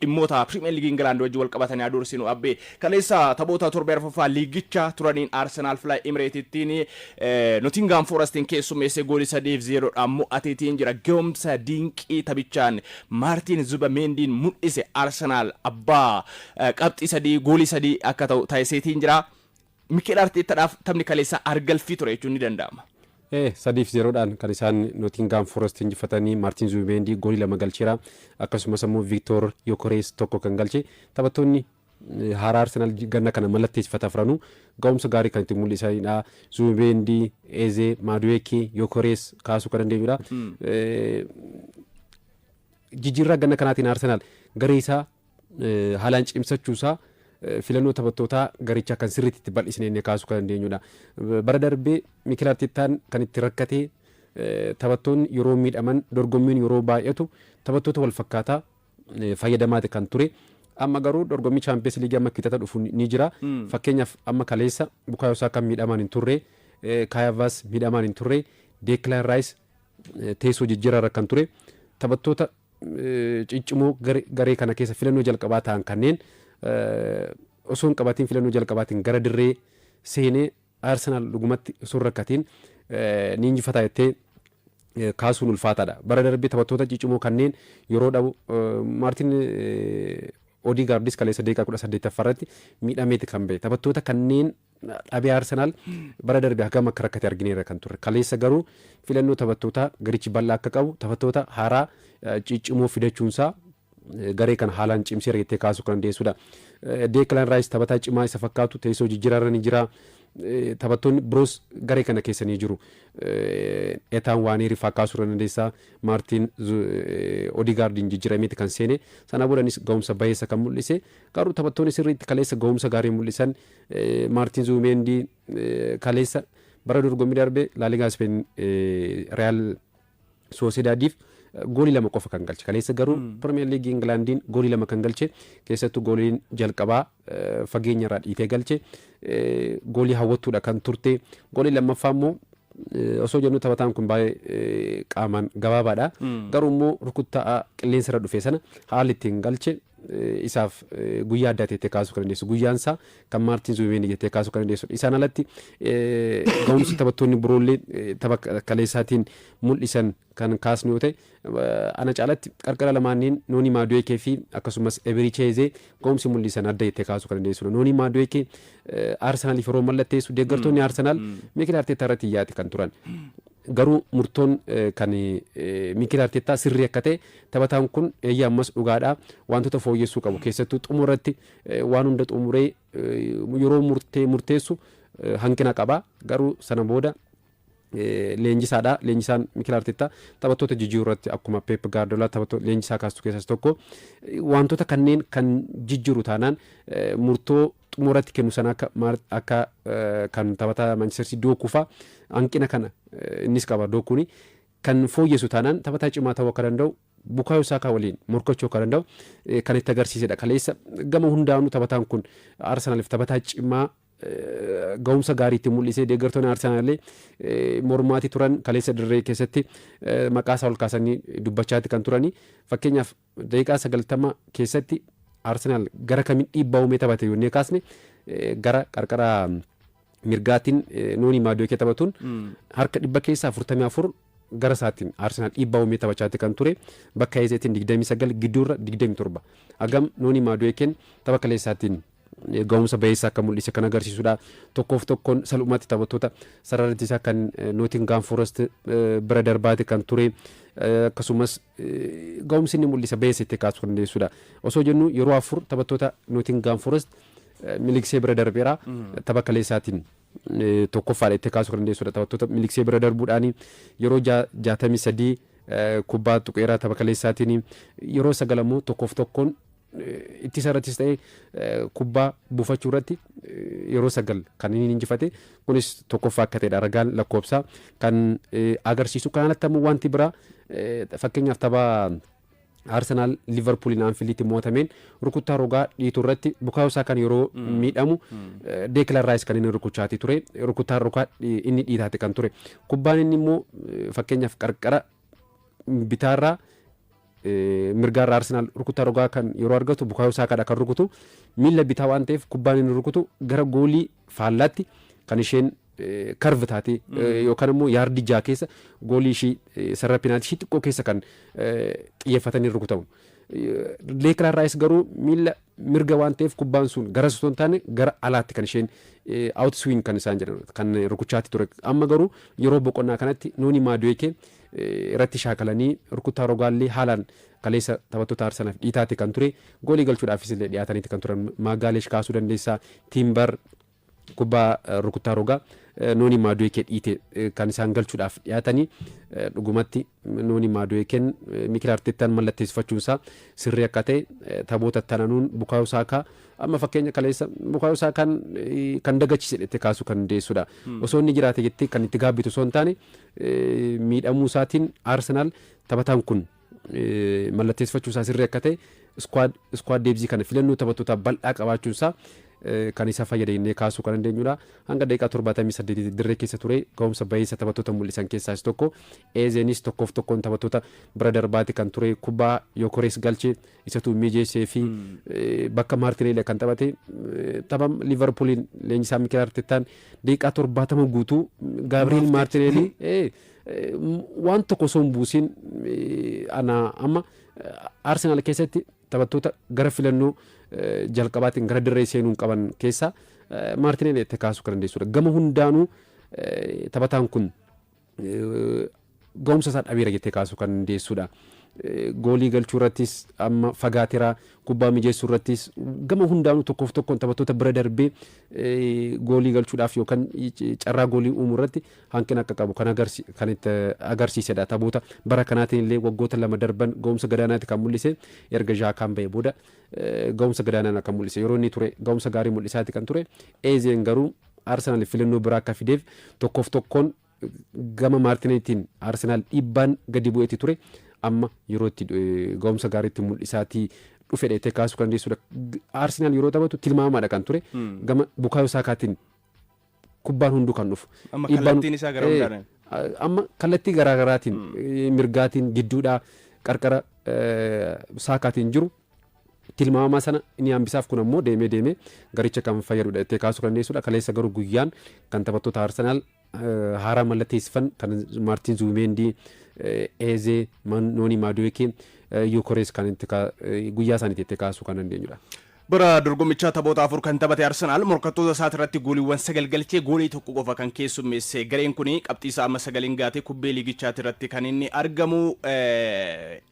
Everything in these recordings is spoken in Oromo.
Dhimmoota Pirimeer Liigii Ingilaand wajjin wal qabatanii aduursinu abbee kaleessa taphoota torba arfaffaa liigicha turaniin Arsenaal Fly Emireetittiin Notingaam Forestiin keessummeessee goolii 3-0dhaan mo'ateetiin jira. Ga'umsa dinqii taphichaan Maartiin Zubameendiin mul'ise Arsenaal abbaa qabxii 3, goolii 3 akka ta'u taasiseetiin jira. Mikel Arteettaadhaaf taphni kaleessaa argalfii ture jechuun ni danda'ama. 3-0dhaan kan isaan Nootingaam Forest injifatanii. Maartiin Zubimeendii goolii 2 galcheera. Akkasumas immoo Viiktoor Yokorees 1 kan galche. Taphattoonni haaraa Arsenaal ganna kana mallatteessifata afranuu ga'umsa gaarii kan itti mul'isanidha. Zubimeendii, Eze, Maaduweekii, Yokorees kaasuu kan dandeenyudha. Jijjiirraa ganna kanaatiin Arsenaal garee isaa haalaan cimsachuusaa filannoo taphattootaa garichaa kan sirriitti itti bal'isne inni kaasuu kan dandeenyudha. Bara darbee Mikel Arteettaan kan itti rakkatee taphattoonni yeroo miidhaman, dorgommiin yeroo baay'atu taphattoota wal fakkaataa fayyadamaati kan ture. Amma garuu dorgommii Chaampiyeens Liigii amma kitata dhufu ni jira. Fakkeenyaaf amma kaleessa Bukaayoo Saakaa miidhamaan hin turre, Kai Havertz miidhamaan hin turre, Declan Rice teessoo jijjiirraa kan ture. Taphattoota ciccimoo garee kana keessa filannoo jalqabaa ta'an kanneen osoo hin qabatiin filannoo jalqabaatiin gara dirree seenee Arsenaal dhugumatti osoo hin rakkatiin ni injifataa jettee kaasuun ulfaataadha. Bara darbee taphattoota ciccimoo kanneen yeroo dhabu Maartin Odigaardis kaleessa daqiiqaa 18ffaa irratti miidhameeti kan ba'e. Taphattoota kanneen dhabee Arsenaal bara darbe hagam akka rakkate argineerra kan turre. Kaleessa garuu filannoo taphattootaa garichi bal'aa akka qabu, taphattoota haaraa ciccimoo fidachuunsaa garee kana haalaan cimseera jettee kaasuu kan dandeessudha. Deeklaan Raayis taphataa cimaa isa fakkaatu teessoo jijjiiraarra ni jira. Taphattoonni biroos garee kana keessa ni jiru. Etaan Waaneeri faa kaasuu irra dandeessa. Maartiin Odigaardiin jijjiirameeti kan seene. Sana boodanis ga'umsa bayeessa kan mul'ise. Garuu taphattoonni sirriitti kaleessa ga'umsa gaarii mul'isan Maartiin Zuumeendii kaleessa bara dorgommii darbe Laaligaa Ispeen Real Soosedaadiif goolii 2 qofa kan galche. Kaleessa garuu Pirimeer Liigii Ingilaandiin goolii 2 kan galche, keessattuu gooliin jalqabaa fageenya irraa dhiitee galche goolii hawwattuudha kan turte. Goolii lammaffaa immoo osoo jennu taphataan kun baay'ee qaamaan gabaabaadha. Garuu immoo rukuttaa qilleensa irra dhufe sana haalli ittiin galche isaaf guyyaa addaa jettee kaasuu kan dandeessu. Guyyaan isaa kan Maartiin Zubimeendii jettee kaasuu kan dandeessu. Isaan alatti ga'umsi taphattoonni biroollee tapha kaleessaatiin mul'isan kan kaasnu yoo ta'e, ana caalatti qarqara lamaaniin Noonii Maaduweekee fi akkasumas Ebirichee Ezee ga'umsi mul'isan adda jettee kaasuu kan dandeessudha. Noonii Maaduweekee Arsenaaliif yeroo mallatteessu deeggartoonni Arsenaal Miikeel Arteetaa irratti iyyaati kan turan. Garuu murtoon kan Miikeel Arteetaa sirrii akka ta'e, taphataan kun eeyyee ammas dhugaadha, wantoota fooyyessuu qabu, keessattuu xumurratti waan hunda xumuree yeroo murtee murteessu hanqina qaba. Garuu sana booda leenjisaadha. Leenjisaan Mikel Arteta taphattoota jijjiiruu irratti akkuma Pep Guardiola taphattoota leenjisaa kaastu keessaas tokko. Wantoota kanneen kan jijjiiru taanaan, murtoo xumuratti kennu sana akka kan taphataa Manchester City Dookuu fa'a, hanqina kana innis qaba Dookuuni, kan fooyyessu taanaan taphataa cimaa ta'uu akka danda'u, Bukaayoo Saakaa waliin morkachuu akka danda'u kan itti agarsiisedha. Kaleessa gama hundaanuu taphataan kun Arsenaaliif taphataa cimaa ga'umsa gaarii itti mul'isee, deeggartoonni Arsenaal illee mormaatii turan kaleessa dirree keessatti maqaa isaa ol kaasanii dubbachaati kan turanii. Fakkeenyaaf daqiiqaa 90 keessatti Arsenaal gara kamiin dhiibbaa uumee taphate yoonnee kaasne, gara qarqara mirgaatiin Noonii Maaduweekee taphatuun harka 100 keessaa 44 gara isaatiin Arsenaal dhiibbaa uumee taphachaati kan ture. Bakka Ezeetiin 29, gidduurra 27. Hagam Noonii Maaduweekeen tapha kaleessaatiin ga'umsa bayeessa akka mul'ise kan agarsiisudha. Tokkoof tokkoon salphumatti taphattoota sarara ittisaa kan Nootingaam Forest bira darbaate kan ture. Akkasumas ga'umsi inni mul'ise bayeessa itti kaasuu kan dandeessudha. Osoo jennu yeroo 4 taphattoota Nootingaam Forest miliqsee bira darbeera. Tapha kaleessaatiin tokkoffaadha itti kaasuu kan dandeessudha. Taphattoota miliqsee bira darbuudhaan yeroo 63 kubbaa tuqeeraa tapha kaleessaatiin, yeroo 9 immoo tokkoof tokkoon ittisa irrattis ta'e kubbaa buufachuu irratti yeroo 9 kan inni injifate, kunis tokkoffaa akka ta'edha ragaan lakkoofsaa kan agarsiisu. Kanaan alatti ammoo wanti biraa, fakkeenyaaf tapha Arsenaal Liverpooliin Anfiilditti mo'atameen rukuttaa rogaa dhiituu irratti Bukaayoo Saakaan yeroo miidhamu Deekilan Raayis kan inni rukuchaatii ture, rukuttaa rogaa inni dhiitaate kan ture. Kubbaan inni immoo fakkeenyaaf qarqara bitaarraa Mirgaarra Arsenaal rukuttaa rogaa kan yeroo argatu Bukaayoo Saakaadha kan rukutu. Miila bitaa waan ta'eef kubbaan inni rukutu gara goolii faallaatti kan isheen curve taate yookaan immoo yaardii 6 keessa goolii ishii sarara penalty ishii xiqqoo keessa kan xiyyeeffatanii rukutamu. Deeklaan Raayis garuu miila mirga waan ta'eef kubbaan sun gara osoo hin taane gara alaatti kan isheen out swing kan isaan jedhan kan rukuchaatti ture. Amma garuu yeroo boqonnaa kanatti Noonii Maaduweekee irratti shaakalanii rukuttaa rogaallee haalaan kaleessa taphattoota Arsenaaf dhiitaate kan ture, goolii galchuudhaafis illee dhiyaataniiti kan turan. Maagaaleesh kaasuu dandeessaa, Tiimbar kubbaa rukuttaa rogaa Noonii Maaduweekee dhiite kan isaan galchuudhaaf dhiyaatanii. Dhugumatti Noonii Maaduweekeen Mikel Arteettaan mallatteessifachuun isaa sirrii akka ta'e taphoota tananuun Bukaayoo Saakaa amma fakkeenya kaleessa Bukaayoo Saakaan kan dagachiise jettee kaasuu kan dandeessudha. Osoo inni jiraate jettee kan itti gaabbitu osoo hin taane, miidhamuu isaatiin Arsenaal taphataan kun mallatteessifachuu isaa sirrii akka ta'e, squad depth kana filannoo taphattoota bal'aa qabaachuun isaa kan isa fayyade jennee kaasuu kan dandeenyudha. Hanga daqiiqaa 78 dirree keessa ture, ga'umsa bahiinsa taphattoota mul'isan keessaa isa tokko. Eezeenis tokkoof tokkoon taphattoota bira darbaati kan ture, kubbaa Yokorees galche isatu mijeessee fi bakka Maartineelli kan taphate. Tapha Liivarpuuliin leenjisaa Mikel Arteetaan daqiiqaa 70 guutuu Gaabiriel Maartineelli waan tokko osoo hin buusin ana amma Arsenaal keessatti taphattoota gara filannoo jalqabaatiin gara dirree seenuun qaban keessaa Maartineelli itti kaasuu kan dandeessudha. Gama hundaanuu taphataan kun ga'umsa isaa dhabeera jettee kaasuu kan dandeessudha. Goolii galchuu irrattis amma fagaateera, kubbaa mijeessuu irrattis gama hundaanuu tokkoof tokkoon taphattoota bira darbee goolii galchuudhaaf yookaan carraa goolii uumuu irratti hanqina akka qabu kan itti agarsiisedha. Taphoota bara kanaatiin illee waggoota 2 darban ga'umsa gadaanaatti kan mul'ise, erga Zhaakaan ba'e booda ga'umsa gadaanaan akka mul'ise, yeroo inni ture ga'umsa gaarii mul'isaati kan ture. Eezeen garuu Arsenaal filannoo biraa akka fideef tokkoof tokkoon gama Maartineetiin Arsenaal dhiibbaan gadi bu'eeti ture, amma yeroo itti ga'umsa gaariitti mul'isaatii dhufe dheetee kaasuu kan dandeessudha. Arsenaal yeroo taphatu tilmaamaadha kan ture, gama Bukaayoo Saakaatiin kubbaan hunduu kan dhufu. Amma kallattiin isaa gara hundaan. Amma kallattii garaagaraatiin, mirgaatiin, gidduudhaa, qarqara Saakaatiin jiru tilmaama sana inni hambisaaf. Kun ammoo deemee deemee garicha kan fayyadudha jettee kaasuu kan dandeessudha. Kaleessa garuu guyyaan kan taphattoota Arsenaal haaraa mallatteessifan kan Maartiin Zuumendii, Eezee, Noonii Maaduweekee, Yukorees kan itti guyyaa isaaniitti itti kaasuu kan dandeenyudha. Bara dorgommichaa taphoota afur kan taphate Arsenaal morkattoota isaati irratti gooliiwwan 9 galchee goolii 1 qofa kan keessummeesse. Gareen kun qabxii isaa amma sagaliin gaatee kubbee liigichaati irratti kan inni argamu.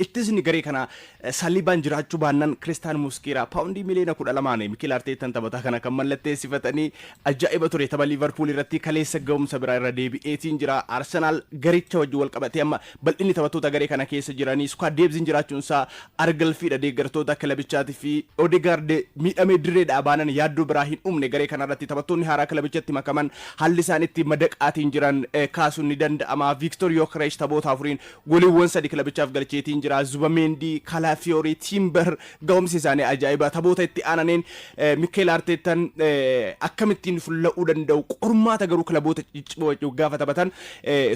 Ittisni garee kana Saliibaan jiraachuu baannaan Kiristaan Muskeeraa paawundii miliyoona 12n Mikel Arteetaan taphataa kana kan mallatteessifatanii ajaa'iba ture. Tapha Liivarpuul irratti kaleessa ga'umsa biraa irra deebi'eetiin jira. Arsenaal garicha wajjin wal qabatee amma bal'inni taphattoota garee kana keessa jiranii, squad depthiin jiraachuun isaa argalfiidha deeggartoota kilabichaatii fi Odegaard miidhamee dirreedhaa baanan yaaddoo biraa hin uumne garee kanarratti. Taphattoonni haaraa kilabichatti makaman haalli isaan itti madaqaatiin jiran kaasuun ni danda'ama. Viiktor Yokeresh taphoota afuriin gooliiwwan 3 kilabichaaf galcheetiin jira. Zubameendi, Kalaafiyoori, Tiimber ga'umsi isaanii ajaa'iba. Taphoota itti aananiin Mikel Arteetaan akkamittiin fulla'uu danda'u qormaata garuu kilaboota ciccimoo gaafa taphatan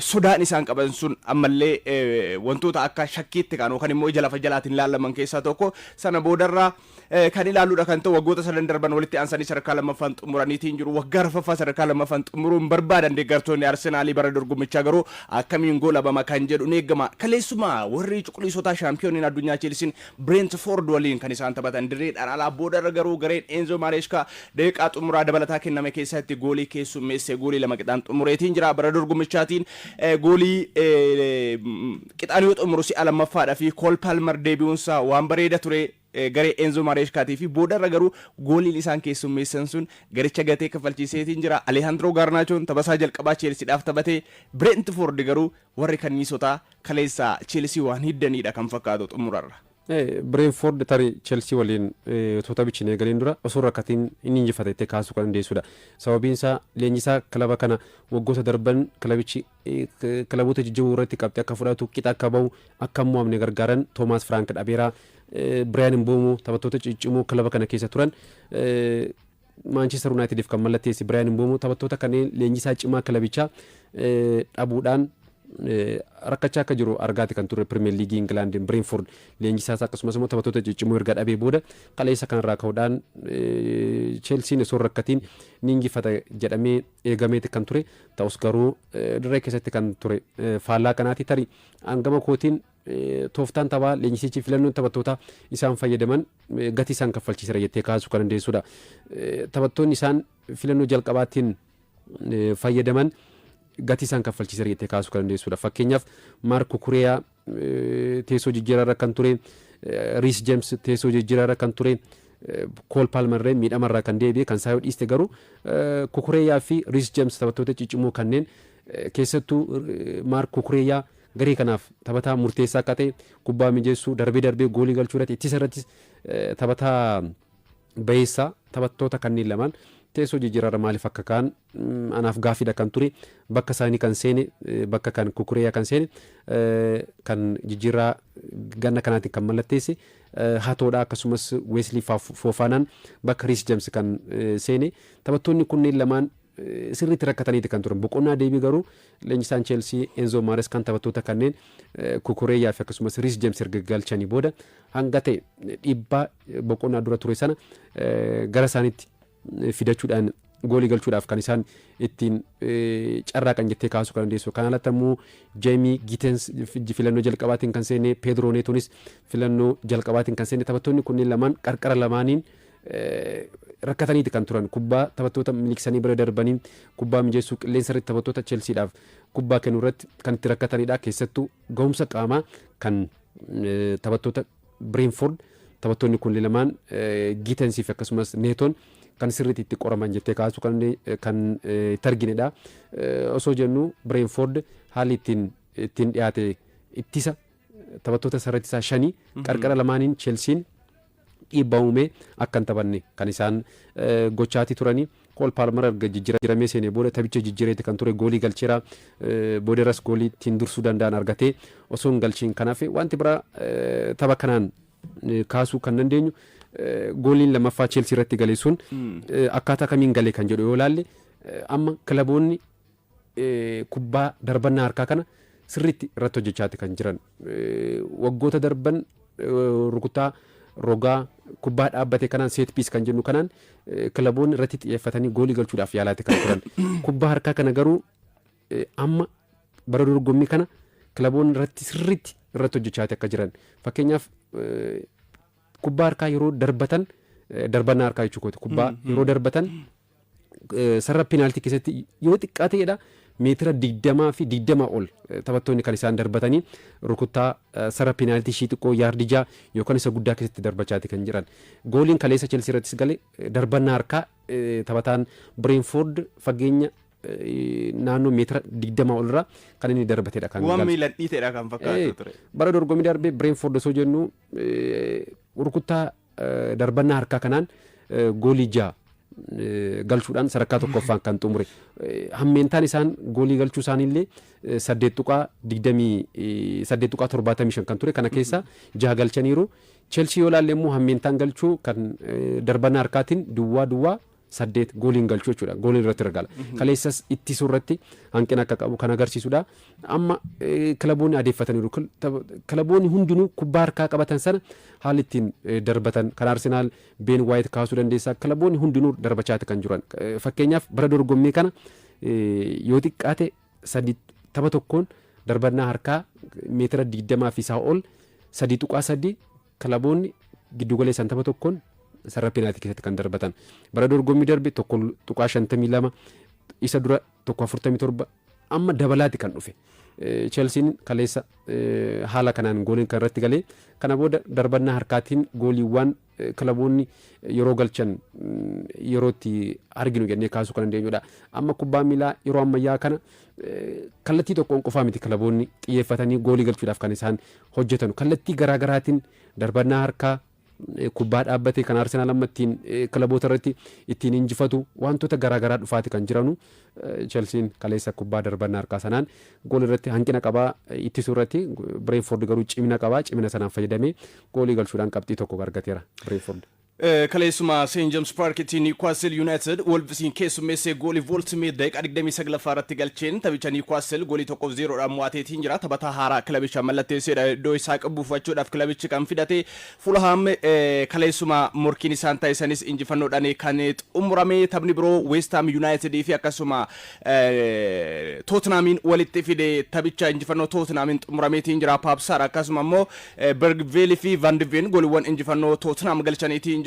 sodaan isaan qaban sun ammallee wantoota akka shakkiitti kan yookaan immoo ija lafa jalaatiin ilaalaman keessaa tokko. Sana boodarraa kan ilaaluudha kan ta'u, waggoota sadan darban walitti aansanii sadarkaa lammaffaan xumuraniitiin jiru. Waggaa arfaffaa sadarkaa lammaffaan xumuruun barbaadan deeggartoonni Arsenaalii. Bara dorgommichaa garuu akkamiin goolabama kan jedhu ni eegama. Kaleessuma warri cuquliisotaa shaampiyooniin addunyaa Cheelsiin Brentford waliin kan isaan taphatan dirreedhaan alaa. Boodarra garuu gareen Enzo Maresca daqiiqaa xumuraa dabalataa kenname keessatti goolii keessummeessee goolii 2 qixaan xumureetiin jira. Bara dorgommichaatiin goolii qixaan yoo xumuru si'a lammaffaadha fi Cole Palmer deebi'uunsaa waan bareeda ture garee Enzo Marescaatii fi boodarra garuu gooliin isaan keessummeessan sun garicha gatee kaffalchiiseetiin jira. Alejandro Garnachoon taphasaa jalqabaa Cheelsiidhaaf taphatee. Brentford garuu warri kanniisotaa kaleessa Cheelsii waan hiddanidha kan fakkaatu xumurarra. Brentford tarii Chelsea waliin otoo taphichi hin eegaliin dura osoo rakkatiin inni injifate itti kaasuu kan dandeessudha. Sababiin isaa leenjisaa kilaba kana waggoota darban kilabichi kilaboota jajjaboo irratti qabxii akka fudhatu, qixa akka bahu, akka hin mo'amne gargaaran Toomaas Firaank dhabeera. Biriyaan Mboomoo taphattoota ciccimoo kilaba kana keessa turan, Maanchestar Yuunaayitediif kan mallatteesse Biriyaan Mboomoo, taphattoota kanneen leenjisaa cimaa kilabichaa dhabuudhaan Rakkachaa akka jiru argaati kan ture Pirimeer Liigii Ingilaandiin Bireenford leenjisaas akkasumas immoo taphattoota ciccimoo erga dhabee booda kaleessa kanarraa ka'uudhaan Cheelsiin osoo rakkatiin ni injifata jedhamee eegameeti kan ture. Ta'us garuu dirree keessatti kan ture faallaa kanaati. Tarii hangama kootiin tooftaan taphaa leenjisichi, filannoon taphattoota isaan fayyadaman gatii isaan kaffalchiiseera jettee kaasuu kan dandeessudha. Taphattoonni isaan filannoo jalqabaatiin fayyadaman gatii isaan kaffalchiiseera jettee kaasuu kan dandeessudha. Fakkeenyaaf, Maark Kukureeyaa teessoo jijjiirarra kan ture, Riis Jeems teessoo jijjiirarra kan ture, Kool Paalmarree miidhamarraa kan deebi'e kan isaa yoo dhiiste, garuu Kukureeyaa fi Riis Jeems taphattoota ciccimoo kanneen, keessattuu Maark Kukureeyaa garee kanaaf taphataa murteessaa akka ta'e, kubbaa mijeessuu, darbee darbee goolii galchuu irratti, ittisa irrattis taphataa bayeessaa, taphattoota kanneen lamaan teessoo jijjiirarra maaliif akka ka'an anaaf gaaffiidha kan ture. Bakka isaanii kan seene, bakka kan Kukureeyaa kan seene, kan jijjiirraa ganna kanaatiin kan mallatteesse Hatoodha. Akkasumas Weeslii Foofaanaan bakka Riis Jeems kan seene, taphattoonni kunneen lamaan sirriitti rakkataniiti kan turan. Boqonnaa deebii garuu leenjisaan Cheelsii Enzo Maares kan taphattoota kanneen Kukureeyaa fi akkasumas Riis Jeems erga galchanii booda hanga ta'e dhiibbaa boqonnaa dura ture sana gara isaaniitti fidachuudhaan goolii galchuudhaaf kan isaan ittiin carraaqan jettee kaasuu kan dandeessu. Kan alatti ammoo Jeemii Giitens filannoo jalqabaatiin kan seene, Pedro Neetonis filannoo jalqabaatiin kan seene, taphattoonni kunneen lamaan qarqara lamaaniin rakkataniiti kan turan. Kubbaa taphattoota miliqsanii bira darbanii kubbaa mijeessuu, qilleensa irratti taphattoota Chelsiidhaaf kubbaa kennuu irratti kan itti rakkatanidha. Keessattuu ga'umsa qaamaa kan taphattoota Brentford, taphattoonni kunneen lamaan Giitensii fi akkasumas Neetoon kan sirriitti itti qoraman jettee kaasuu kan itti arginedha. Osoo jennu Brentford haalli ittiin dhiyaate ittisa taphattoota sarara isaa shanii qarqara lamaaniin Chelsiin dhiibbaa uumee akka hin taphanne kan isaan gochaatii turanii. Kool Paalmar erga jijjiiramee seenee booda taphicha jijjiireeti kan ture, goolii galcheera. Boodarras goolii ittiin dursuu danda'an argatee osoo hin galchiin kan hafe. Wanti biraa tapha kanaan kaasuu kan dandeenyu, gooliin lammaffaa Cheelsii irratti gale sun akkaataa kamiin gale kan jedhu yoo ilaalle, amma kilaboonni kubbaa darbannaa harkaa kana sirriitti irratti hojjechaati kan jiran. Waggoota darban rukuttaa rogaa kubbaa dhaabbate kanaan, set piece kan jennu kanaan, kilaboonni irratti xiyyeeffatanii goolii galchuudhaaf yaalaati kan turan. Kubbaa harkaa kana garuu amma bara dorgommii kana kilaboonni irratti sirriitti irratti hojjechaati akka jiran. Fakkeenyaaf, kubbaa harkaa yeroo darbatan, darbannaa harkaa jechuudha. Kubbaa yeroo darbatan sarara peenaaltii keessatti yoo xiqqaa ta'edha meetira 20 fi 20 ol taphattoonni kan isaan darbatanii rukuttaa sarara peenaaltii ishii xiqqoo yaardii 6 yookaan isa guddaa keessatti darbachaati kan jiran. Gooliin kaleessa Chelsea irrattis gale darbannaa harkaa taphataan Brentford fageenya naannoo meetira 20 olirraa kan inni darbatedha. Kan waan miilan dhiiteedha kan fakkaatu ture. Bara dorgommii darbee Brentford osoo jennu rukuttaa darbannaa harkaa kanaan goolii 6 galchuudhaan sadarkaa tokkoffaan kan xumure. Hammeentaan isaan goolii galchuu isaaniillee 8.28.75 kan ture, kana keessa 6 galchaniiru. Chelsea yoo ilaalle immoo hammeentaan galchuu kan darbannaa harkaatiin 0.08, gooliin galchuu jechuudha. Gooliin irratti ragala. Kaleessas ittisuu irratti hanqina akka qabu kan agarsiisudha. Amma kilaboonni adeeffataniiru. Kilaboonni hundinuu kubbaa harkaa qabatan sana haalli ittiin darbatan, kan Arsenaal Been Waayit kaasuu dandeessa. Kilaboonni hundinuu darbachaati kan jiran. Fakkeenyaaf, bara dorgommii kana yoo xiqqaate sadi tapha tokkoon darbannaa harkaa meetira 20 fi isaa ol 3.3 kilaboonni giddugaleessaan tapha tokkoon sarara peenaaltii keessatti kan darbatan. Bara dorgommii darbe 1.52, isa dura 1.47, amma dabalaati kan dhufe. Chelsiin kaleessa haala kanaan gooliin kan irratti galee kana booda darbannaa harkaatiin gooliiwwan kilaboonni yeroo galchan yeroo itti arginu jennee kaasuu kan dandeenyudha. Amma kubbaa miilaa yeroo ammayyaa kana kallattii tokkoon qofaa miti kilaboonni xiyyeeffatanii goolii galchuudhaaf kan isaan hojjetan. Kallattii garaagaraatiin darbannaa harkaa, kubbaa dhaabbate kan Arsenaal amma ittiin kilaboota irratti ittiin injifatu, wantoota garaagaraa dhufaati kan jiranu. Chelsiin kaleessa kubbaa darbannaa harkaa sanaan gool irratti hanqina qabaa ittisuu irratti, Brentford garuu cimina qabaa, cimina sanaan fayyadamee goolii galchuudhaan qabxii tokko argateera Brentford. Kaleessuma St James Parkitti Newcastle United Wolvesiin keessummeessee goolii Woltemade daqiiqaa 29ffaa irratti galcheen taphicha Newcastle goolii 1-0dhaan mo'ateetiin jira. Taphataa haaraa kilabicha mallatteesseedha. Iddoo isaa buufachuudhaaf kilabichi kan fidate. Fulham kaleessuma morkiin isaan taasisanis injifannoodhaan kan xumurame. Taphni biroo West Ham United fi akkasuma Tottenhamiin walitti fide, taphicha injifannoo Tottenhamiin xumurameetiin jira. Pape Sarr, akkasuma immoo Bergveld fi Van de Ven gooliiwwan injifannoo Tottenham galchaniitiin jiru.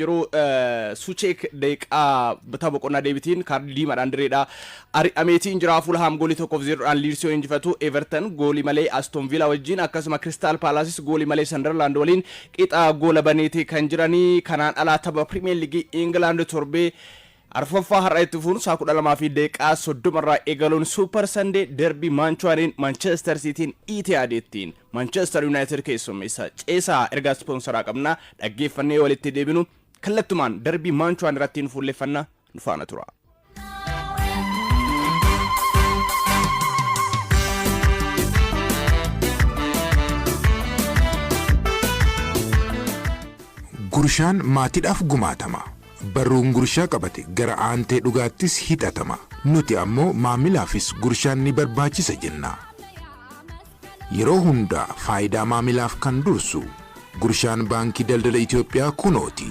Soucek daqiiqaa tapha boqonnaa deebitiin kaardii diimaadhaan direedha ari'ameetiin jira. Fulham goolii 1-0dhaan Leeds yoo injifatu, Everton goolii malee Aston Villa wajjin, akkasuma Crystal Palace goolii malee Sunderland waliin qixa goola baneeti kan jiranii. Kanaan alaa tapha Premier League England torbee arfaffaa har'a itti fuun saa 12:30 irraa eegaluun Super Sunday derby Maanchuwaaniin Manchester Cityin Etihadittiin Manchester United keessummeessa. Ceesaa ergaa ispoonsaraa qabna, dhaggeeffannee walitti deebinu. Kallattumaan derby Maanchuwaan irratti hin fuulleffannaa, nu faana tura. Gurshaan maatiidhaaf gumaatama. Barruun gurshaa qabate gara aantee dhugaattis hidhatama. Nuti ammoo maamilaafis gurshaan ni barbaachisa jenna. Yeroo hundaa faayidaa maamilaaf kan dursu gurshaan Baankii Daldala Itoophiyaa kunooti.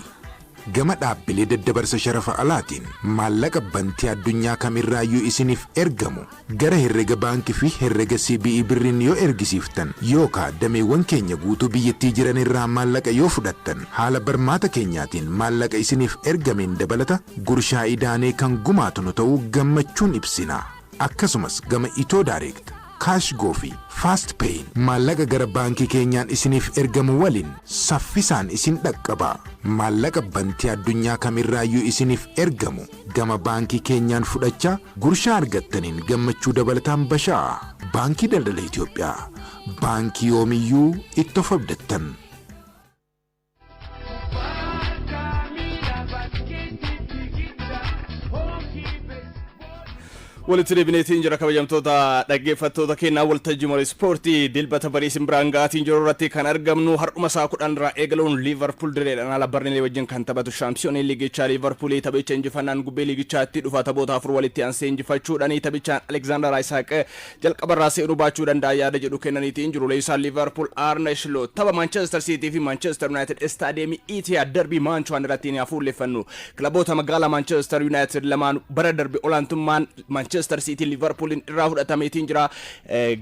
Gama dhaabbilee daddabarsa sharafa alaatiin maallaqa bantii addunyaa kamirraayyuu isiniif ergamu gara herrega baankii fi herrega CBE birriin yoo ergisiiftan yookaa dameewwan keenya guutuu biyyattii jiran irraa maallaqa yoo fudhattan, haala barmaata keenyaatiin maallaqa isiniif ergameen dabalata gurshaa idaanee kan gumaatu nu ta'uu gammachuun ibsina. Akkasumas gama Ethio Direct, CashGo fi Fast Payin maallaqa gara baankii keenyaan isiniif ergamu waliin saffisaan isin dhaqqaba. Maallaqa bantii addunyaa kamirraayyuu isiniif ergamu gama baankii keenyaan fudhachaa gurshaa argattaniin gammachuu dabalataan basha'a. Baankii Daldala Itoophiyaa, baankii yoomiyyuu itti of abdattan. Walitti deebineetiin jira, kabajamtoota dhaggeeffattoota keenyaa. Waltajjii marii ispoortii Dilbata barii isin biraan ga'aatiin jiru irratti kan argamnu. Har'uma isaa 10 irraa eegaluun Liivarpuul direedhaan ala Barnilee wajjin kan taphatu shaampiyoonii liigichaa Liivarpuulii taphicha injifannaan gubbee liigichaatti dhufa. Taphoota afur walitti aansee injifachuudhaan taphichaan Alekzaandar Isaaq jalqabarraa seenuu baachuu danda'a yaada jedhu kennaniitiin jiru leenjisaan Liivarpuul Arne Slot. Tapha Manchester City fi Manchester United istaadiyeemii Etihad derby Maanchuwaan irratti ni fuulleffannu. Kilaboota magaalaa Manchester United lamaan bara darbe olaantummaan Manchester City Liverpoolin irraa fudhatameetiin jira.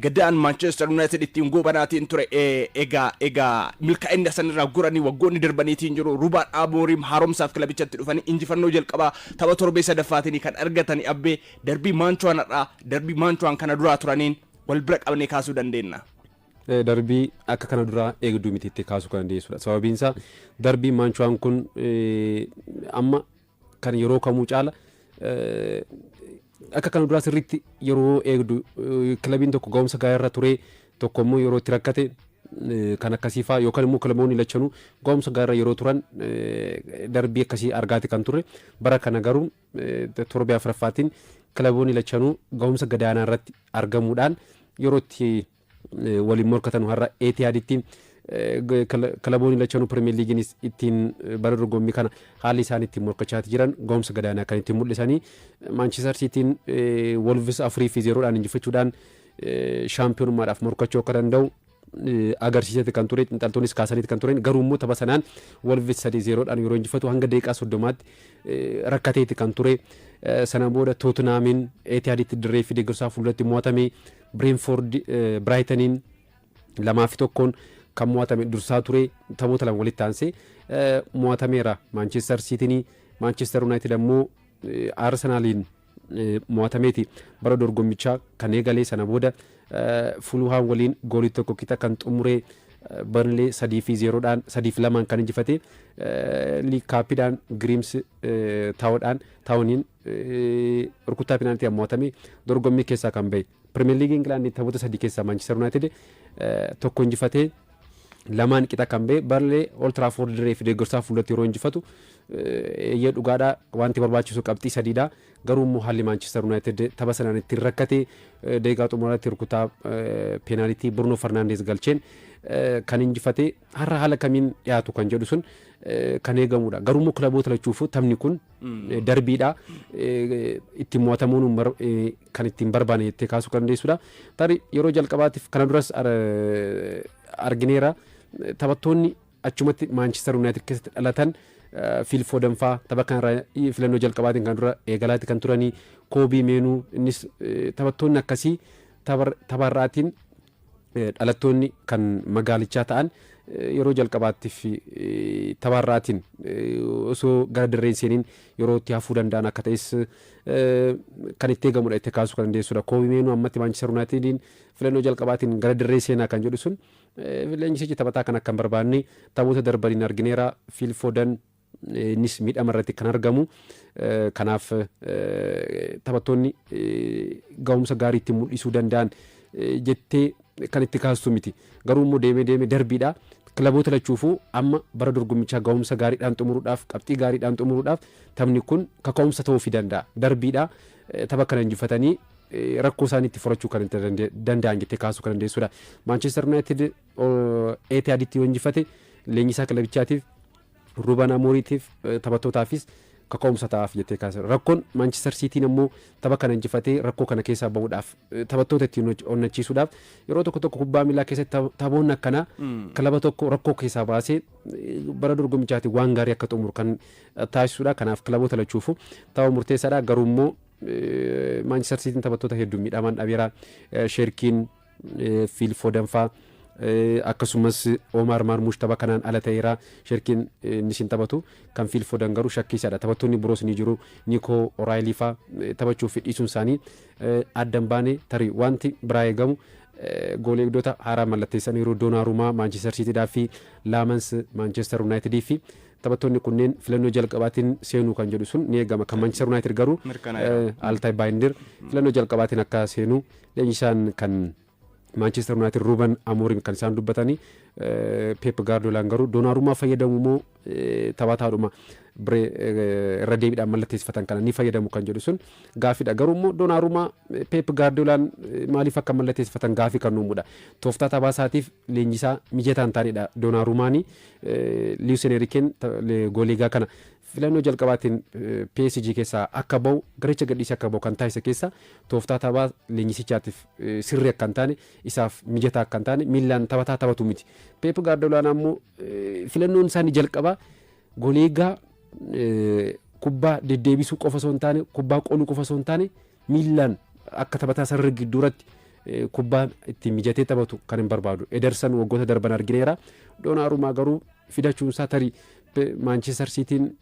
Gadaan Manchester United ittiin goobanaatiin ture egaa milkaa'inni san irraa goranii waggoonni darbaniitiin jiru. Ruben Amorim haaromsaaf kilabichatti dhufanii injifannoo jalqabaa tapha torbee sadaffaatiin kan argatanii. Abbee, derby Maanchuwaan har'aa derby Maanchuwaan kana duraa turaniin wal bira qabnee kaasuu dandeenya. Darbii akka kana duraa eegduu miti itti kaasuu kan dandeessudha. Sababiin isaa darbii Maanchuwaan kun amma kan yeroo kamuu caala akka kana duraa sirriitti yeroo eegdu kilabiin tokko ga'umsa gaarii irra ture, tokko immoo yeroo itti rakkate kan akkasii fa'aa, yookaan immoo kilaboonni lachanuu ga'umsa gaarii irra yeroo turan darbii akkasii argaati kan turre. Bara kana garuu torbee afuraffaatiin kilaboonni lachanuu ga'umsa gadaanaa irratti argamuudhaan yeroo itti waliin morkatan har'a Etihaaditti kilaboonni lachanuu Pirimeer Liigiinis ittiin bara dorgommii kana haalli isaan ittiin morkachaati jiran ga'umsa gadaanaa kan ittiin mul'isanii. Maanchister Siitiin Wolves 4-0dhaan injifachuudhaan shaampiyoonummaadhaaf morkachuu akka danda'u agarsiisate kan ture, xiinxaltoonnis kaasaniiti kan turan. Garuu immoo tapha sanaan Wolves 3-0dhaan yeroo injifatu hanga daqiiqaa 30tti rakkateeti kan ture. Sana booda Tootenaamiin Etihaaditti dirree fi deeggarsaa fuulduratti mo'atame. Brentford Biraayitaniin 2-1n kan mo'atame, dursaa ture, taphoota lama walitti aansee mo'atameera Maanchestar Siitinii. Maanchestar Yuunaayitid ammoo Arsenaaliin mo'atameeti bara dorgommichaa kan eegalee. Sana booda Fuluhaan waliin goolii tokko qixa kan xumuree, Barnlee 3-0dhaan, 3-2n kan injifate, League Cupiidhaan Grimsby Taawudhaan Taawuniin rukuttaa pinaantii mo'atame dorgommii keessaa kan bahe. Pirimeer Liigii Ingilaandii taphoota sadii keessaa Maanchister Yuunaayitid tokko injifatee lamaan qixa kan bahe. Barnlee Old Trafford dirree fi deeggarsaa fuulduratti yeroo injifatu, eeyyee, dhugaadhaa, wanti barbaachisu qabxii sadiidha. Garuu immoo haalli Maanchister Yuunaayitid tapha sanaan ittiin rakkate, daqiiqaa xumuraatti rukutaa peenaalitii Bruno Fernandes galcheen kan injifatee har'a haala kamiin dhiyaatu kan jedhu sun kan eegamudha. Garuu immoo kilaboota lachuufuu taphni kun darbiidha. Ittiin mo'atamuun kan ittiin barbaanne jettee kaasuu kan dandeessudha. Tarii yeroo jalqabaatiif kana duras argineera, taphattoonni achumatti Maanchister Yuunaayitid keessatti dhalatan, Fiil Fooden faa tapha kanarraa filannoo jalqabaatiin kan dura eegalaatti kan turanii, Koobii Meenuu innis, taphattoonni akkasii tapharraatiin dhalattoonni kan magaalichaa ta'an yeroo jalqabaattiif tapharraatiin osoo gara dirreen seeniin yeroo itti hafuu danda'an akka ta'es kan itti eegamudha itti kaasuu kan dandeessudha. Koobii Meenuu ammatti Maanchister Yuunaayitediin filannoo jalqabaatiin gara dirree seenaa kan jedhu sun leenjisichi taphataa kan akka hin barbaanne taphoota darbaniin argineera. Fiil Foodan innis miidhama irratti kan argamu. Kanaaf taphattoonni ga'umsa gaarii itti mul'isuu danda'an jettee kan itti kaastu miti. Garuu immoo deemee deemee darbiidha. Kilaboota lachuufuu amma bara dorgommichaa ga'umsa gaariidhaan xumuruudhaaf, qabxii gaariidhaan xumuruudhaaf taphni kun kaka'umsa ta'uufii danda'a. Darbiidha. Tapha kana injifatanii rakkoo isaanii itti furachuu kan danda'an jettee kaasuu kan dandeessudha. Maanchestar Yuunaayitid Etihaaditti yoo injifate leenjisaa kilabichaatiif, Ruben Amooriitiif, taphattootaafis kaka'umsa ta'aaf jettee kaasa. Rakkoon Maanchestar Siitiin ammoo tapha kana injifatee rakkoo kana keessaa bahuudhaaf, taphattoota ittiin onnachiisuudhaaf, yeroo tokko tokko kubbaa miilaa keessatti taphoonni akkanaa kilaba tokko rakkoo keessaa baasee bara dorgommichaatiin waan gaarii akka xumuru kan taasisudha. Kanaaf kilaboota lachuufu tapha murteessaadha. Garuu immoo Maanchestar Siitiin taphattoota hedduu miidhamaan dhabeera. Sheerkiin, Fiil Fooden faa, akkasumas Omar Marmush tapha kanaan ala ta'eera. Sheerkiin innis hin taphatu. Kan Fiil Fooden garuu shakkiisaadha. Taphattoonni biroos ni jiru. Nico O'Reilly faa taphachuu fi dhiisuun isaanii adda hin baane. Tarii wanti biraa eegamu goolii eegdota haaraa mallatteessaniiru. Donnarummaa Maanchestar Siitiidhaa fi Laamans Maanchestar Yuunaayitidii fi taphattoonni kunneen filannoo jalqabaatiin seenuu kan jedhu sun ni eegama. Kan Maanchestar Yuunaayitid garuu Altay Baayindir filannoo jalqabaatiin akka seenu leenjisaan kan Maanchestar Yuunaayitid Ruben Amorim kan isaan dubbatanii. Pep Gaardiolaan garuu Donnarummaa fayyadamu moo taphataadhuma biree irra deebiidhaan mallatteessifatan kana ni fayyadamu kan jedhu sun gaafiidha. Garuu immoo Donnarummaa Pep Gaardiolaan maaliif akka mallatteessifatan gaafii kan uumudha. Tooftaa taphaa isaatiif leenjisaa mijataa hin taanedha Donnarummaani. Luis Enriqueen gooliigaa kana filannoo jalqabaatiin PSG keessaa akka bahu, garicha gadhiisee akka bahu kan taasise keessa tooftaa taphaa leenjisichaatiif sirrii akka hin taane, isaaf mijataa akka hin taane, miillaan taphataa taphatu miti. Pep Gaardiolaan ammoo filannoon isaanii jalqabaa goleegaa kubbaa deddeebisuu qofa osoo hin taane, kubbaa qoluu qofa osoo hin taane, miillaan akka taphataa sarara gidduuratti kubbaa ittiin mijatee taphatu kan hin barbaadu. Ederson waggoota darban argineera. Donnarummaa garuu fidachuun isaa tarii Maanchestar Siitiin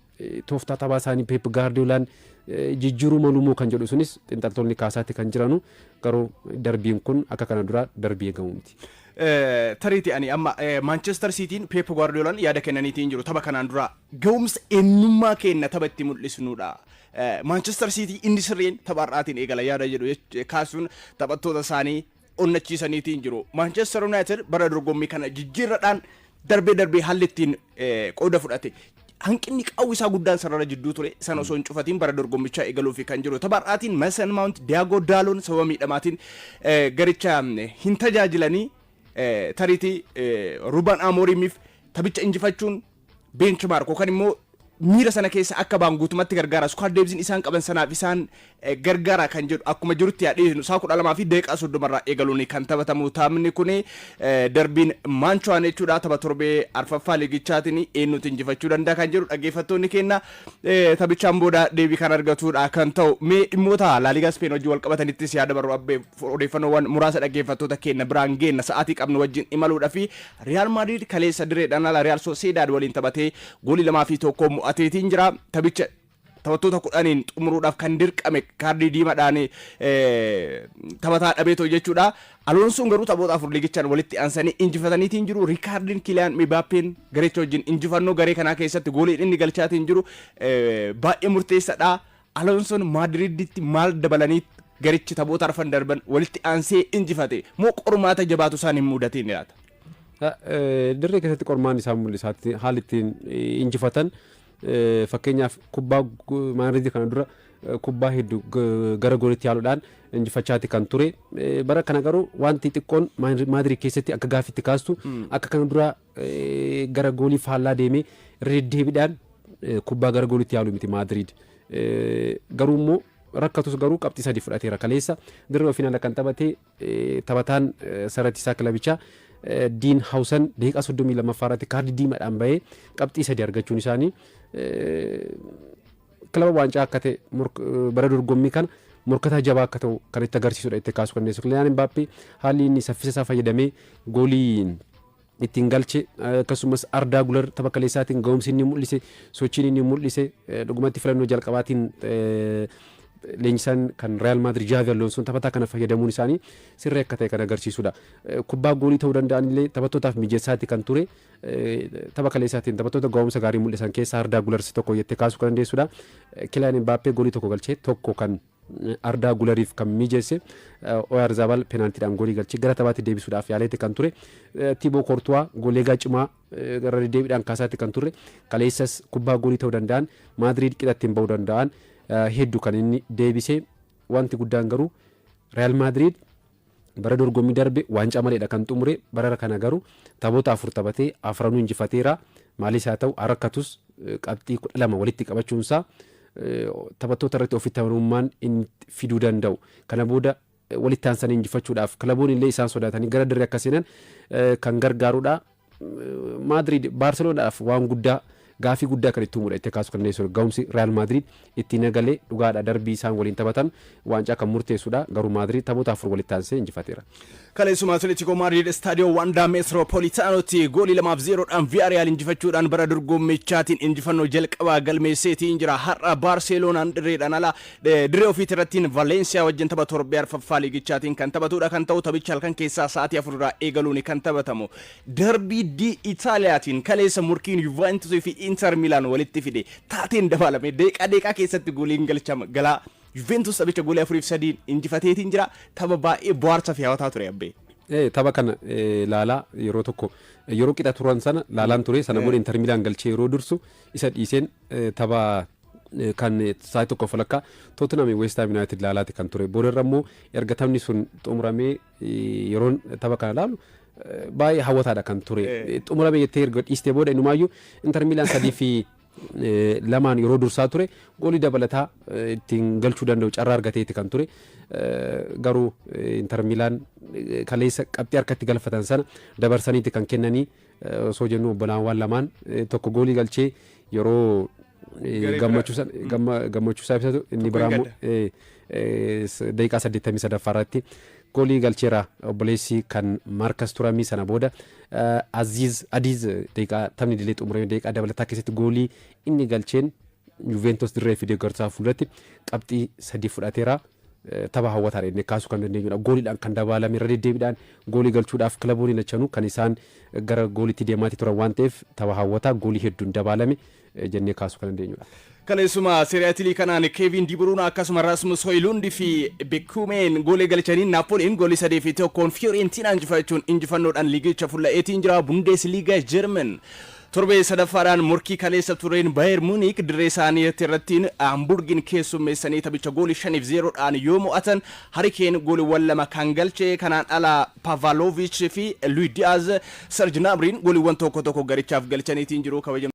tooftaa taphaa isaanii Pep Gaardiolaan jijjiiruu malu moo kan jedhu sunis xiinxaltoonni kaasaatti kan jiranu, garuu darbiin kun akka kana dura darbii eegamu miti. Tariiti ani amma Maanchestar Siitiin Pep Guardiolaan yaada kennaniitiin jiru, tapha kanaan dura ga'umsa eenyummaa keenya tapha itti mul'isnudha. Maanchestar Siitii inni sirriin tapha har'aatiin eegala yaada jedhu kaasuun taphattoota isaanii onnachiisaniitiin jiru. Maanchestar United bara dorgommii kana jijjiirradhaan darbee darbee haalli ittiin qooda fudhate, hanqinni qaawwi isaa guddaan sarara jidduu ture sana osoo hin cufatiin bara dorgommichaa eegaluufi kan jiru. Tapha har'aatiin Mason Mount, Diogo Dalot sababa miidhamaatiin garicha hin tajaajilanii. Tariitii Ruben Amorimif taphicha injifachuun benchmark yookaan immoo miira sana keessa akka ba'an guutumatti gargaara. Squad depthiin isaan qaban sanaaf isaan gargaara kan jedhu akkuma jirutti yaadhiisnu, isaa 12:30rraa eegaluun kan taphatamu taphni kun, darbiin Maanchuwaan jechuudha. Tapha torbee arfaffaa liigichaatiin eenyutu injifachuu danda'a kan jedhu dhaggeeffattoonni keenya taphichaan booda deebii kan argatudha kan ta'u. Mee dhimmoota Laaligaa Speen wajjin wal qabatanittis yaada barru abbee, odeeffannoowwan muraasa dhaggeeffattoota keenya biraan geenna sa'aatii qabnu wajjin imaluudha fi Riyaal Maadriid kaleessa direedhaan ala Riyaal Soseedaad waliin taphatee goolii 2-1 mo'ateetiin jira. Taphicha taphattoota 10n xumuruudhaaf kan dirqame kaardii diimaadhaan taphataa dhabeetoo jechuudha. Alonsoon garuu taphoota afur liigichaan walitti aansanii injifataniitiin jiru. Riikaardiin Kiliyaan Mibaappeen garecha wajjin injifannoo garee kanaa keessatti gooliin inni galchaatiin jiru baay'ee murteessaadha. Alonsoon Maadriiditti maal dabalanii garichi taphoota arfan darban walitti aansee injifate moo qormaata jabaatu isaan hin mudatiin laata? Dirree keessatti qormaan isaan mul'isaatti haalli ittiin injifatan, fakkeenyaaf kubbaa Maadriid kana dura Kubbaa hedduu gara goolitti yaaluudhaan injifachaati kan ture. Bara kana garuu wanti xiqqoon Maadiriid keessatti akka gaaffitti kaastu, akka kana dura gara goolii faallaa deemee irra deddeebiidhaan kubbaa gara goolitti yaalu miti Maadiriid. Garuu immoo rakkatus garuu qabxii 3 fudhateera. Kaleessa dirree ofiin ala kan taphate taphataan saratiisaa kilabichaa Diin Hawsan daqiiqaa 32ffaa irratti kaardii diimaadhaan bahee qabxii 3 argachuun isaanii kilaba waancaa akka ta'e, bara dorgommii kana morkataa jabaa akka ta'u kan itti agarsiisudha itti kaasu kan dandeessu. Kiliyaan Mbaappee haalli inni saffisa isaa fayyadamee goolii ittiin galche, akkasumas Ardaa Gular tapha kaleessaatiin ga'umsi inni mul'ise, sochiin inni mul'ise, dhugumatti filannoo jalqabaatiin leenjisaan kan Real Madrid Xavi Alonsoon taphataa kana fayyadamuun isaanii sirrii akka ta'e kan agarsiisudha. Kubbaa goolii ta'uu danda'an illee taphattootaaf mijeessaati kan ture. Tapha kaleessaatiin taphattoota ga'umsa gaarii mul'isan keessaa Ardaa Gulars tokko jettee kaasuu kan dandeessudha. Kiliyaan Mbaappee goolii tokko galchee, tokko kan Ardaa Gulariif kan mijeesse. Oyarzabal peenaaltiidhaan goolii galchee gara taphaatti deebisuudhaaf yaaleeti kan ture. Tiiboo Koortuwaa goolii cimaa gara deddeebiidhaan kaasaatti kan turre, kaleessas kubbaa goolii ta'uu danda'an, Maadiriid qixatti hin ba'uu danda'an hedduu kan inni deebise. Wanti guddaan garuu Real Maadiriid bara dorgommii darbe waancaa maleedha kan xumure. Bara kana garuu taphoota afur taphatee afranuu injifateera. Maalis haa ta'u, rakkatus qabxii 12 walitti qabachuunsaa taphattoota irratti ofitti amanamummaan inni fiduu danda'u, kana booda walitti aansanii injifachuudhaaf kilaboonni illee isaan sodaatanii gara dirree akka seenan kan gargaarudha. Maadriid Baarselonaadhaaf waan guddaa, gaafii guddaa kan itti uumudha itti kaasu kan dandeessu. Ga'umsi Real Maadriid ittiin eegalee dhugaadha, darbii isaan waliin taphatan waancaa kan murteessudha, garuu Maadriid taphoota afur walitti aansee injifateera. Kaleessuma Atletico Madrid Istaadiyoo Waandaa Metropolitaanotti goolii 2-0dhaan Villarreal injifachuudhaan bara dorgommichaatiin injifannoo jalqabaa galmeesseetiin jira. Har'a Baarseloonaan dirreedhaan ala dirree ofiitii irrattiin Valenciyaa wajjin tapha torbee arfaffaa liigichaatiin kan taphatudha kan ta'u, taphicha halkan keessaa sa'aatii 4 irraa eegaluun kan taphatamu. Darbii di Itaaliyaatiin kaleessa murkiin Juventus fi Inter Milan walitti fide taateen dabalame, deeqaa deeqaa keessatti gooliin galchama galaa Juventus taphicha goolii 4-3 injifateetiin jira. Tapha baay'ee bohaarsaa fi hawwataa ture, abbee. Tapha kana laalaa yeroo tokko yeroo qixa turan sana laalaan ture. Sana booda Inter Milan galchee yeroo dursu isa dhiiseen tapha kan sa'aatii tokko walakkaa Tottenham West Ham United laalaati kan ture. Booda irra immoo erga taphni sun xumuramee yeroon tapha kana laalu baay'ee hawwataadha kan ture. Xumurame jettee erga dhiistee booda inumaayyuu Inter Milan 3-2n yeroo dursaa ture goolii dabalataa ittiin galchuu danda'u carraa argateeti kan ture. Garuu Inter Milan kaleessa qabxii harkatti galfatan sana dabarsaniiti kan kennanii osoo jennu, obbolaawwan lamaan tokko goolii galchee yeroo gammachuu isaa ibsatu, inni biraa immoo daqiiqaa 83ffaa irratti goolii galcheera, obboleessi kan Maarkas Turamii. Sana booda Aziz Adiz daqiiqaa taphni idilee xumurame daqiiqaa dabalataa keessatti goolii inni galcheen Juventus dirree fi deeggarsaa fuulduratti qabxii 3 fudhateera. Tapha hawwataadha inni kaasuu kan dandeenyudha. Gooliidhaan kan dabalame, irra deddeebiidhaan goolii galchuudhaaf kilaboonni lachanuu kan isaan gara gooliitti deemaatii turan waan ta'eef, tapha hawwataa goolii hedduun dabalame jennee kaasuu kan dandeenyudha. Kaleessuma Serie A kanaan Keevin Di Bruyne akkasuma Rasmus Højlund fi Bekumeen goolii galchanii Naapoliin goolii 3-1n Fiorentina injifachuun injifannoodhaan liigicha fulla'eetiin jira. Bundesliga German torbee sadaffaadhaan morkii kaleessa tureen Bayer Munich dirree isaanii irrattiin Hamburgin keessummeessanii taphicha goolii 5-0dhaan yoo mo'atan, Harry Kane gooliiwwan lama kan galche. Kanaan ala Pavlovic fi Luis Diaz, Serge Gnabry'n gooliiwwan tokko tokko garichaaf galchaniitiin jiru. Kabajamtoota